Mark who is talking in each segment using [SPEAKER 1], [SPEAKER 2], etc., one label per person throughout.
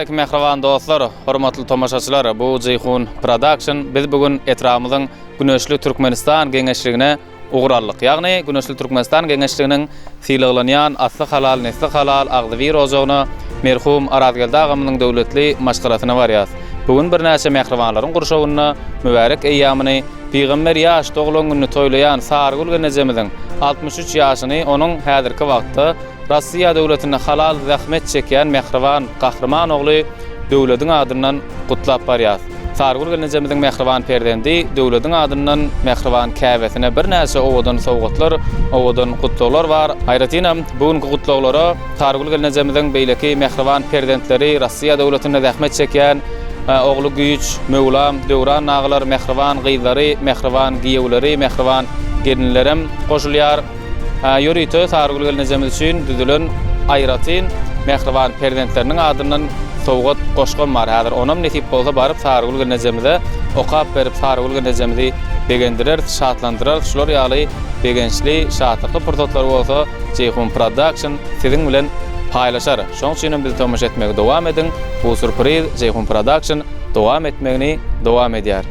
[SPEAKER 1] Salowmaleýkim mähriban dostlar, hormatly tomaşaçylar! Bu Jeýhun Production. Biz bu gün etrabymyzyň Güneşli Türkmenistan geňeşligine ugur aldyk. Ýagny Güneşli Türkmenistan geňeşliginiň sylaglanýan asly halal, nesli halal, agzybir ojagyna merhum Arazgeldi agamyzyň döwletli maşgalasyna barýas. Bu gün birnäçe mähribanlaryň gurşawynda mübärek eýýamyny Pygamber ýaş doglan gününi toýlaýan Sarygül gelnejemiziň 63 ýaşyny onuň häzirki wagtda Russiýa döwletinde halal zähmet çekýän mähriban gahryman ogly Döwlediň adyndan gutlap barýas. Sarygül gelnejemiziň mähriban perzendi Döwlediň adyndan mähriban käbesine birnäçe owadan sowgatlar, owadan gutlaglar bar. Aýratynam, bu günki gutlaglara Sarygül gelnejemiziň beýleki mähriban perzentleri, Russiýa döwletinde zähmet çekýän ogly Güýç, Möwlam, Döwran dagylar, mähriban gyzlary, mähriban giýewleri, mähriban gelinlerem goşulýar. Ýörite Sarygül gelnejemiz üçin düzülen aýratyn mähriban perzentleriniň adyndan sowgat goşgam bar. Häzir onam nesip bolsa baryp Sarygül gelnejemize okap berip Sarygül gelnejemizi begendireris, şatlandyrarys. Şular ýaly begençli, şatlykly pursatlary bolsa Jeýhun Production siziň bilen paýlaşar. Şoň üçinem bizi tomaşa etmegi dowam ediň. Bu sürpriz Jeýhun Production dowam etmegini dowam edýär.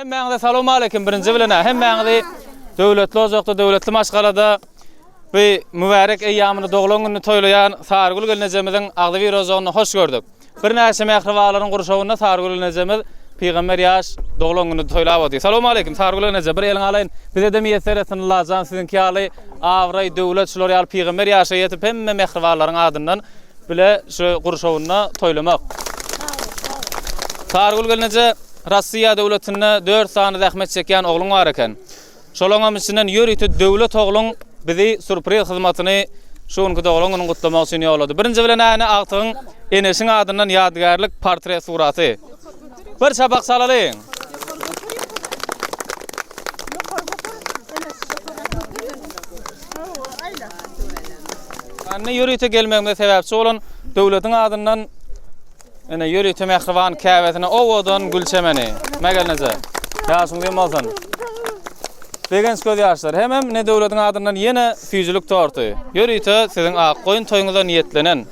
[SPEAKER 1] Hemmäňize salowmaleýkim birinji bilen-ä hemmäňizi döwletli ojakda, döwletli maşgalada bu mübärek eýýamyny doglan gününi toýlaýan Sarygül gelnejemiziň agzybir ojagynda hoş gördük. Birnäçe mähribanlaryň gurşawynda Sarygül gelnejemiz pygamber ýaş doglan gününi toýlap otyr. Salowmaleýkim Sarygül gelneje bir eliňi alaýyn. Bize-de miýesser etsin Allajan siziňki ýaly abraý, döwlet şular ýaly pygamber ýaşa ýetip hemme mähribanlaryň adyndan bile şu gurşawynda toýlamak. Sarygül gelneje Rossiýa döwletinde dört sany zähmet çekýän ogluň bar eken. Şolaňam içinden ýörite Döwlet ogluň bizi sürpriz hyzmatyny şu günki doglan günüň gutlamak üçin ýollady. Birinji bilen äne agtygyň Eneşiň adyndan ýadygärlik portret suraty. Bir çapak çalalyň. Indi ýörite gelmegimize sebäpçi bolan Döwletiň adyndan Ine ýörite mähriban käbesine owadan gül çemeni. Mä gelneje. Ýaşyň uzyn bolsun. Begenç göz ýaşlary. Hemem ine döwletiň adyndan ýene süýjülik torty. Ýörite siziň ak goýun toýuňyza niýetlenen.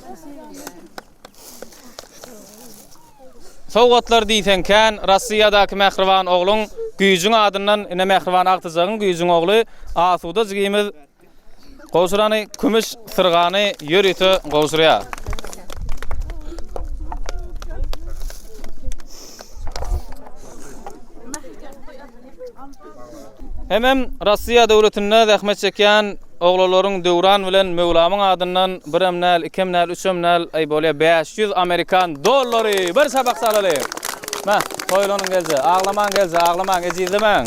[SPEAKER 1] Sowgatlar diýseň kän. Rossiýadaky mähriban ogluň Güýjüň adyndan ine mähriban agtyjagyň Güýjüň ogly Asuda jigimiz Gowşurany kümüş syrgany ýörite gowşurýar. Hemem Rossiýa döwletinde zähmet çekýän oglanlaryň Döwran bilen Möwlamyň adyndan birem däl, ikem däl, üçem däl, aý bolýa 500 amerikan dollary bir çapak salaly. Mä, toýlanyň gelje, aglamaň gelje, aglamaň, ejizlemäň.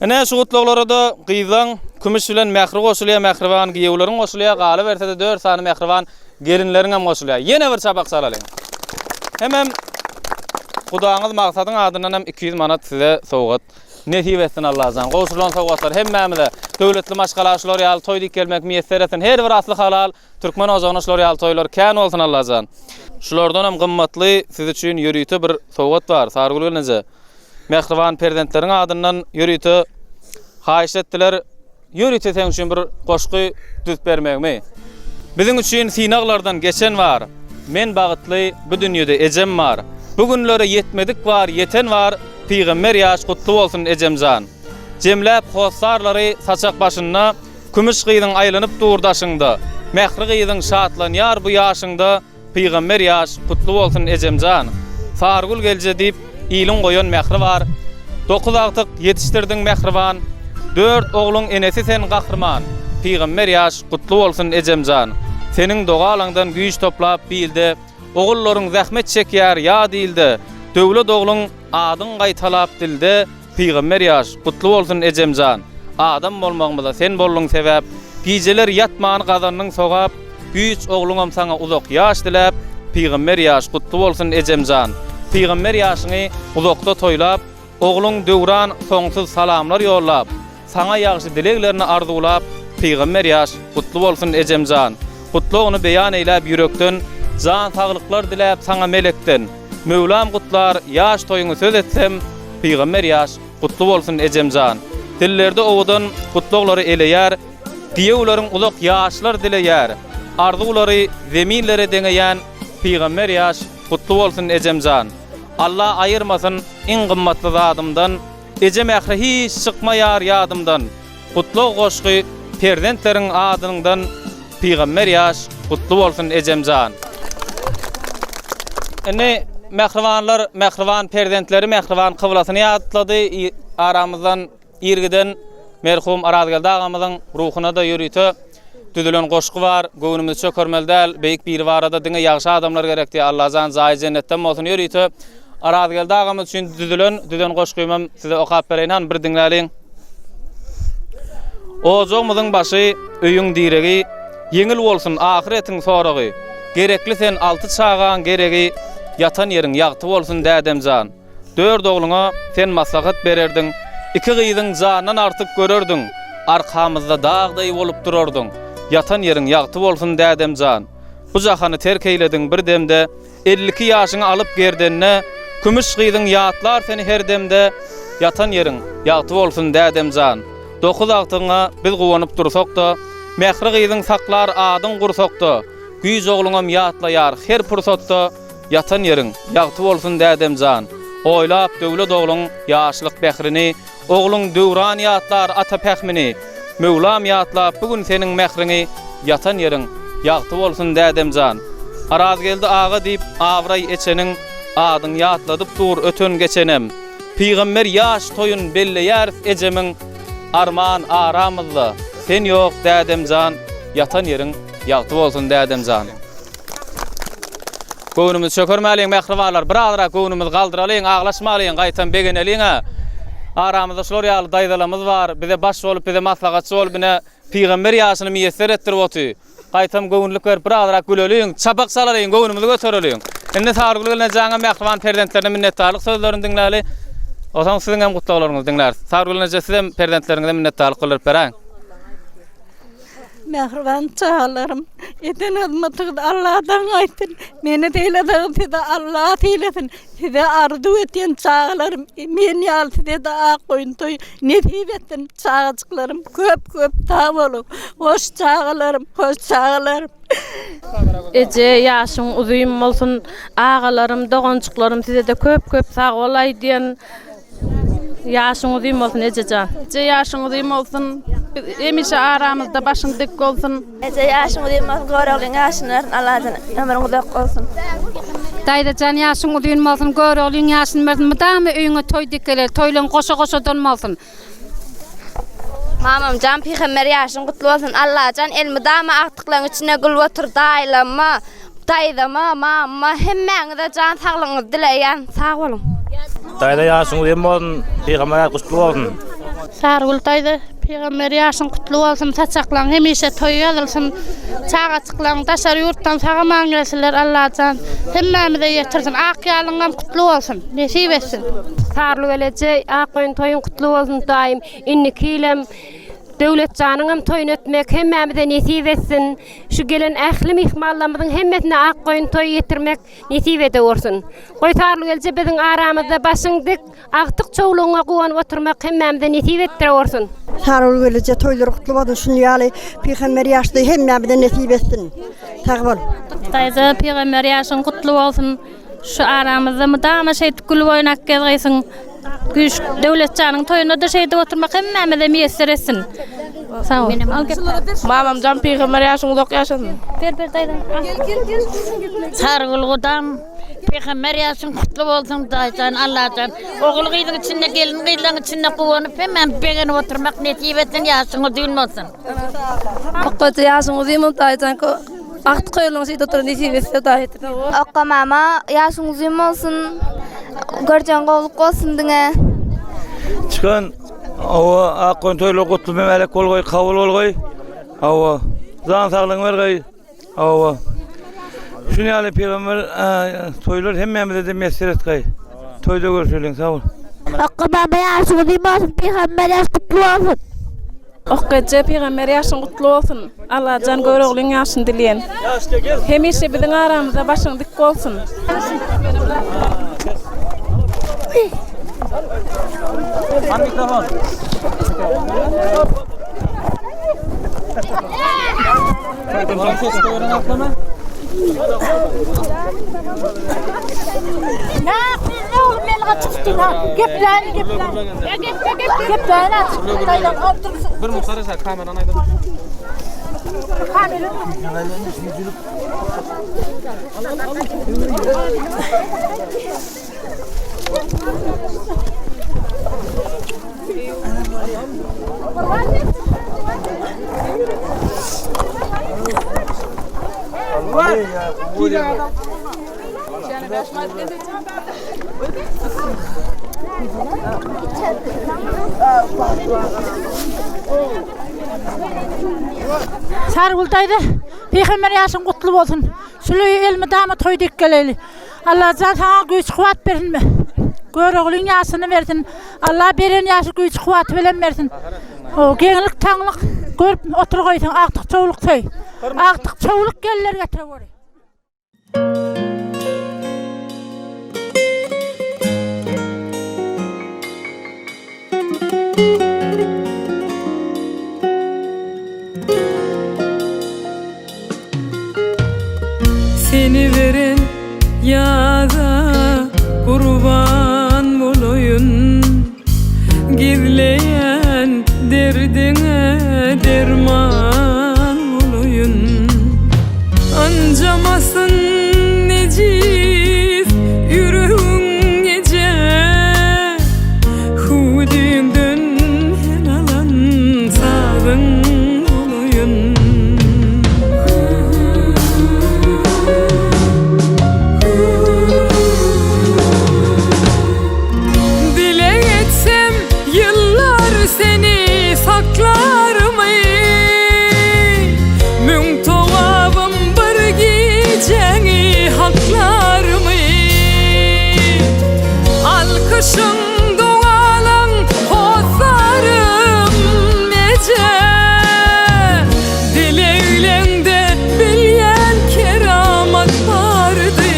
[SPEAKER 1] Ine, şu gutlaglara-da gyzlaň Kümüş bilen Mähri goşulýar, mähriban giýewleriň goşulýar, galyberse-de dört sany mähriban gelinleriňem goşulýar. Ýene bir çapak çalalyň. Hemem gudaňyz Magsadyň adyndan hem 200 manat size sowgat. Nesip etsin Allajan. Gowşurylan sowgatlar hemmämize, döwletli maşgala şular ýaly toý diýip gelmek miýesser etsin. Her bir asly halal türkmen ojagyna şular ýaly toýlar kän bolsun Allajan. Şulardanam gymmatly siz üçin ýörite bir sowgat bar, Sarygül gelneje. Mähriban perzentleriň adyndan ýörite haýyşt etdiler. Ýörite seň üçin bir goşgy düzüp bermegimi. Biziň üçin synaglardan geçen bar. Men bagytly bu dünýede ejem bar. Bu günlere ýetmedik bar, ýeten bar, Pygamber ýaş gutly bolsun ejemjan. Jemläp hossarlary saçak başynda, Kümüş gyzyň aýlanyp dur daşyňda. Mähri gyzyň şatlanýar bu ýaşyňda, Pygamber ýaş gutly bolsun ejemjan. Sarygül gelje diýip iliň goýan mähri bar. Dokuz agtyk ýetişdirdiň mähriban. Dört ogluň enesi sen gahryman. Pygamber ýaş gutly bolsun ejemjan. Seniň dogalaňdan güýç toplap bilde Ogullaryň zähmet çekýär ýat ilde. Döwlet ogluň adyň gaýtalap dilde. Pygamber ýaş, gutly bolsun ejemjan! Adam bolmagymyza sen bolduň sebäp, Gijeler ýatman gazandyň sogap, Güýç ogluňam saňa uzak ýaş diläp, Pygamber ýaş, gutly bolsun ejemjan! Pygamber ýaşyňy uzakda toýlap, Ogluň Döwran soňsuz salamlar ýollap, Saňa ýagşy dileglerini arzuwlap, Pygamber ýaş, gutly bolsun ejemjan! Gutlagyny beýan eýläp ýürekden, Jan saglyklar diläp saňa melekden. Möwlam gutlar, ýaş toýuňy söz etsem, Pygamber ýaş, gutly bolsun ejemjan! Dillerde owadan gutlaglary eleýär, Giýewleriň uzak ýaşlar dileýär. Arzuwlary zeminlere deňeýän, Pygamber ýaş, gutly bolsun ejemjan! Alla aýyrmasyn iň gymmatly zadymdan, Eje mähri hiç çykmaýar ýadymdan. Gutlag goşgy perzentleriň adyňdan Pygamber ýaş gutly bolsun ejemjan. Indi mähribanlar mähriban perzentleri mähriban kyblasyny ýatlady. Aramyzdan ir giden merhum Arazgeldi agamyzyň ruhuna-da ýörite düzülen goşgy bar. Göwnümizi çökermeli däl. Beýik biri barada diňe ýagşy adamlar gerek diýýär. Allajan jaýy jennetden bolsun. Ýörite Arazgeldi agamyz üçin düzülen düzen goşgymam size okap bereýin. Hany bir diňläliň. Ojagymyzyň başy, öýüň diregi, Ýeňil bolsun ahyretiň soragy. Gerekli sen alty çagaň geregi, Ýatan ýeriň ýagty bolsun dädemjan. Dört ogluňa sen maslahat bererdiň, Iki gyzyň jandan artyk görerdiň, Arkamyzda dag deý bolup durardyň, Ýatan ýeriň ýagty bolsun dädemjan. Bu jahany terk eýlediň bir demde, 52 ýaşyňy alyp gerdende, Kümüş gyzyň ýatlar seni her demde, Ýatan ýeriň ýagty bolsun dädemjan. Dokuz agtygyňa biz guwanyp dursak-da, Mähri gyzyň saklar adyň gursakda, Güýç ogluňam ýatlaýar her pursatda, Ýatan ýeriň ýagty bolsun dädemjan. Oýlap Döwlet ogluň ýaşlyk bährini, Ogluň Döwran ýatlar ata pähmini. Möwlam ýatlap bu gün seniň mähriňi, Ýatan ýeriň ýagty bolsun dädemjan. Arazgeldi aga diýip abraý eçeniň, Adyň ýatladyp dur öten-geçenem. Pygamber ýaş toýun belleýäris ejemiň, Arman aramyzda sen ýok dädemjan, Ýatan ýeriň ýagty bolsun dädemjan. Göwnümizi çökermäliň mähribanlar, birazrak göwnümizi galdyralyň, aglaşmalyň, gaýtam begeneliň-ä. Aramyzda şular ýaly daýzalarymyz bar, bize baş bolup, bize maslahatçy bolup, ine, pygamber ýaşyny miýesser etdirip oty. Gaýtam göwünlik berip, birazrak güleliň, çapak çalalyň, göwnümizi götereliň. Indi Sarygül gelnejeňem mähriban perzentlerine minnetdarlyk sözlerini diňläli. Onsoň siziň hem gutlaglaryňyzy diňläris. Sarygül gelneje, sizem perzentleriňize minnetdarlyk bildirip beräýiň.
[SPEAKER 2] Mähriban çagalarym, eden hyzmatyňyz Alladan gaýtsyn. Meni sylasaňyz sizi Alla sylasyn. Size arzuw etýän çagalarym, men ýaly size-de ak goýun toý nesip etsin. Çagajyklarym köp köp sag boluň. Hoş çagalarym, hoş çagalarym.
[SPEAKER 3] Eje ýaşyň uzyn bolsun. Agalarym, doganjyklarym size-de köp köp sag bol aýdýan. Ýaşyň uzyn bolsun ejejan.
[SPEAKER 4] Eje ýaşyň uzyn bolsun. Biz hemişe aramyzda başyň dik bolsun.
[SPEAKER 5] Eje ýaşyň uzyn bolsun Göroglyň ýaşyny bersin Allajan ömrüň uzak bolsun.
[SPEAKER 6] Daýzajan ýaşyň uzyn bolsun Göroglyň ýaşyny bersin mydama öýüňe toý dik geler toýlaň goşa goşadan bolsun.
[SPEAKER 5] Mamamjan pygamber ýaşyň gutly bolsun Allajan elmydama agtyklaň içinde gülüp otur daýylama Daýzama, mamama hemmäňize jan saglygyňyzy dileýän. Sag boluň.
[SPEAKER 7] Daýza ýaşyň uzyn bolsun, pygamber ýaşy gutly bolsun.
[SPEAKER 8] Sarygül daýza, pygamber ýaşyň gutly bolsun, saçaklaň hemişe toý ýazylsyn, çagajyklaň daşary ýurtdan sag-aman gelsinler Allajan hemmämize ýetirsin, ak ýalyňam gutly bolsun, nesip etsin.
[SPEAKER 3] Sarlygül eje ak goýun toýuň gutly bolsun daýym indiki ýylem Döwletjanyňam toýuny etmek hemmämize nesip etsin. Şu gelen ähli myhmanlarymyzyň hemmesine ak goýun toýy ýetirmek nesip edewürsin. Goý Sarlygelje biziň aramyzda başyň dik, agtyk çowlugyňa guwanyp oturmak hemmämize nesip etdirewürsin.
[SPEAKER 9] Sarygül gelneje toýlary gutly bolsun şuny ýaly pygamber ýaşly hemmämize nesip etsin. Sag bol.
[SPEAKER 4] Daýza pygamber ýaşyň gutly bolsun. Şu aramyzda mydama şeýdip gülüp oýnap gezgeýsiň. Güýç Döwletjanyň toýunda-da şeýdip oturmak hemmämize miýesser etsin. Sag bol. Al gep.
[SPEAKER 10] Mamamjan pygamber ýaşyň uzak ýaşasyn.
[SPEAKER 4] Ber ber daýza.
[SPEAKER 11] Sarygül gudam pygamber ýaşyň gutly bolsun daýjan Allajan ogul gyzyň içinde gelin gyzlaň içinde guwanyp hemmämiz begenip oturmak nesip etsin ýaşyň uzyn bolsun.
[SPEAKER 12] Okgaja ýaşyň uzyn bolsun daýyjan agtyk öýlüň şeýdip oturan nesip etse daýy.
[SPEAKER 5] Okga mama ýaşyň uzyn bolsun görjegiň gowluk bolsun diňe.
[SPEAKER 13] Çykan hawa ak goýun toýlar gutly mübärek bolgaý kabul bolgaý hawa jan saglygyň bergaý hawa şuny ýaly pygamber toýlar hemmämize-de miýesser etgaý toýda görşeliň sag bol.
[SPEAKER 5] Okga mama ýaşyň uzyn bolsun pygamber ýaş gutly bolsun.
[SPEAKER 4] Okgeje pygamber ýaşyň gutly bolsun Allajan Göroglyň ýaşyny dileýän hemişe biziň aramyzda başyň dik bolsun.
[SPEAKER 8] Sarygül daýza, pygamber ýaşyň gutly bolsun. Şul öýe elmydama toý dek geleýli. Allajan saňa güýç-kuwwat bersin. Göroglyň ýaşyny bersin. Allah beren ýaşy güýç-kuwwaty bilen bersin. Geňlik taňlyk görüp oturgaýsyň, agtyk çowluk söý. Agtyk çowluk geller getireweri.
[SPEAKER 14] Seni beren ýaza gurban bolaýyn Gizleýän derdiňe derman bolaýyn Ynjamasyn ejiz ýüregiň eje Hüwdüňden hel alan sazyň bolaýyn. Dileg etsem ýyllar seni saklarmy Müň togabym bir gijäňi haklarmy Alkyşyň dogalaň hossarym eje Dilegleňde bilýän keramat bardy.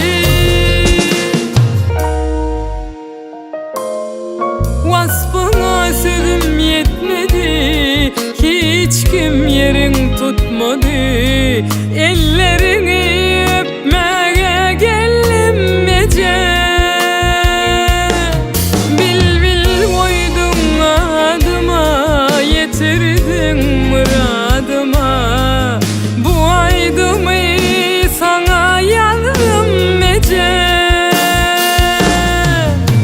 [SPEAKER 14] Waspyňa sözüm ýetmedi, Hiç kim ýeriň tutmady. Elleriňi öpmäge geldim eje. Bilbil goýduň adyma, ýetirdiň myradyma. Bu aýdymy saňa ýazdym eje.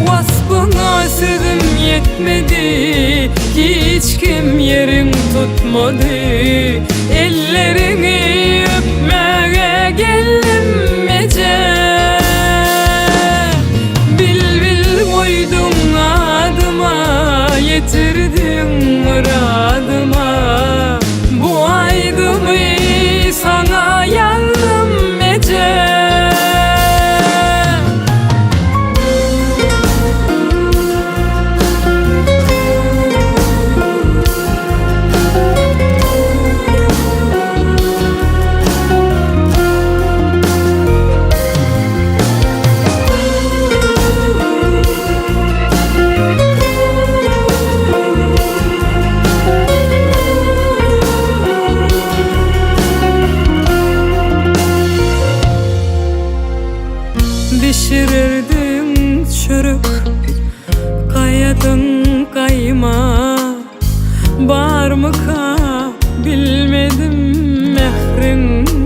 [SPEAKER 14] Waspyňa sözüm ýetmedi, Hiç kim ýeriň tutmady. Elleriňi öpmäge geldim eje. Bilbil goýduň adyma, ýetirdiň myradyma. Bu aýdymy saňa ýazdym eje. Barmyka bilmedim mähriň.